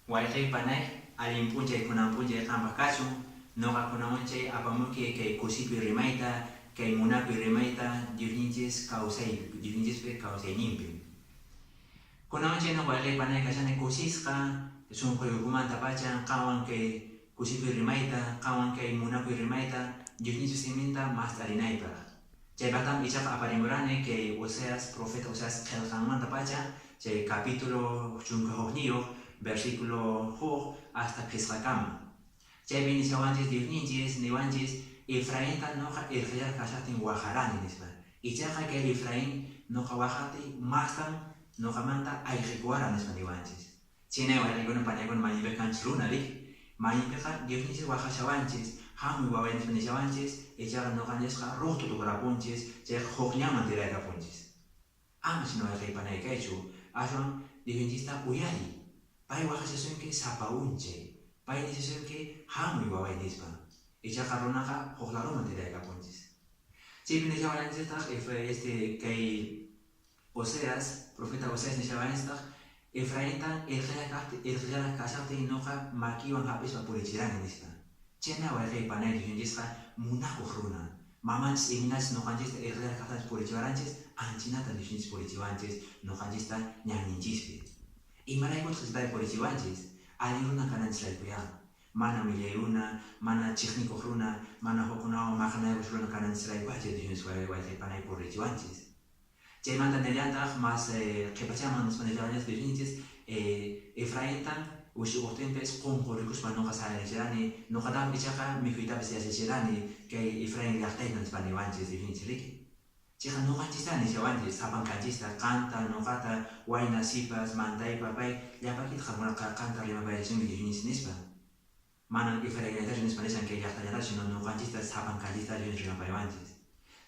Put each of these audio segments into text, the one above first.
Wayqey panay, allin p'unchay kunan p'unchay qampaq kachun, noqa kunan unchay apamuyki kay kusikuy rimayta, kay munakuy rimayta Diosninchis kawsaypi, Diosninchispi kawsayninpi. Kunan unchay noqa wayqey panay kashani kusisqa sunquy ukhumantapacha qanwan kay kusikuy rimayta, qanwan kay munakuy rimayta Diosninchis siminta mast'arinaypaq. Chaypaqtam ichaqa aparimurani kay Oseas, profeta Oseas qelqanmantapacha, chay capítulo 11, versículo 1 hasta phisqakama. Chaypi nishawanchis Diosninchis, niwanchis, Efrainta noqa erqellaraq kashaqtin waqarani, nispa. Ichaqa kay Efraín noqa waqaqtiy mastan noqamanta ayqekuwaran, nispa niwanchis. Chinay wayqeykuna panaykuna mayninpiqa kanchis runa riki. Mayninpiqa Diosninchis waqashawanchis, hamuy waway nispa nishawanchis, ichaqa noqanchisqa ruqt'u tukurapunchis, chayqa huk ñanman tiraykapunchis. Ama chhina wayqey panay kaychu, aswan Diosninchista uyariy. Pay waqashasunki sapa unchay. Pay nishasunki hamuy waway nispa. Ichaqa runaqa huk ladoman tiraykapunchis. Chaypi nishawanchistaq este kay Oseas, profeta Oseas nishawanchistaq, Efrainta erqellaraq kashaqtin noqa makiywan hap'ispa purichirani, nispa. Chayna wayqey panay Diosninchisqa munakuq runa. Mamanchis imaynachus noqanchista erqellaraq kaqtanchis purichiwaranchis, anchinatan Diosninchis purichiwanchis noqanchista ñanninchispi. Imaraykutaq chaytari purichiwanchis? Allin runa kananchisraykuyá. Mana millay runa, mana chiqnikuq runa, mana hukkunawan maqanaykuq runa kananchisraykuqa chay Diosninchis wayqey panay purichiwanchis. Chaymanta nillantaq mas qhipachaman nispa nillawanchis Diosninchis, Efraintan wischukuqtinpis qonqorikuspa noqa sayarichirani, noqataqmi ichaqa mikhuytapis yachachirani kay Efrain llaqtayta nispa niwanchis Diosninchis riki. Chayqa noqanchista nishawanchis, sapankanchista, qanta, noqata, wayna, sipas, mantay, papay, llapaykita qamkunaqa qanta rimapayarisunki Diosninchis nispa. Manan Efrainllatachu nispa nishan kay llaqtallatachu, sino noqanchista sapankanchista Dios rimapaywanchis.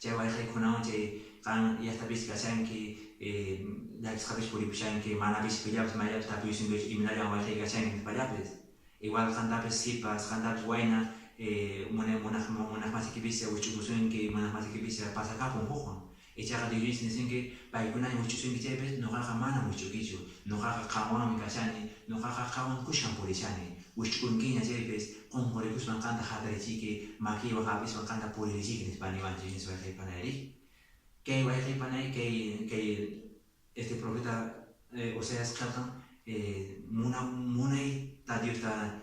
Chay wayqeykunawan chay qan llaqtapis kashanki, llakisqapis puripushanki, manapis pillapis mayllapis tapuyusunkichu imaynallan wayqey kashanki nispallapis. Igual qantapis sipas, qantapis wayna, munay munaq munaqmasikipis wich'ukusunki, munaqmasikipis pasakapun hukwan. Ichaqa Diosninchis nisunki, paykunaña wich'usunki chaypis, noqaqa manam wich'ukichu. Noqaqa qanwanmi kashani, noqaqa qanwan kushkan purishani. Wich'unkiña chaypis, qonqorikuspan qanta hatarichiyki, makiywan hap'ispan qanta puririchiyki, nispa niwanchis, nispa wayqey panay riki. Kay wayqey panay, kay kay este profeta Oseas qelqan muna munayta Diosta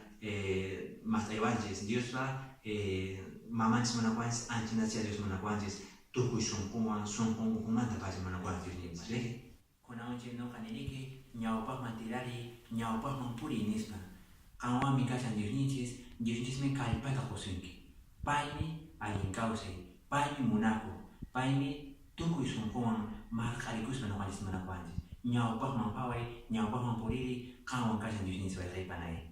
mast'aywanchis. Diospa mamanchis munakuwanchis, anchanachá Dios munakuwanchis, tukuy sonqonwan, sonqon ukhumantapacha munakuwanchis Diosninchis riki. Kunawanchik noqa niriki, ñawpaqman tirariy, ñawpaqman puriy nispa. Qanwanmi kashan Diosninchis, Diosninchismi kallpata qosunki. Paymi allin kawsay, paymi munakuq, paymi tukuy sonqonwan marq'arikuspa noqanchista munakuwanchis. Ñawpaqman phaway, ñawpaqman puririy, qanwan kashan Diosninchis wayqey panay.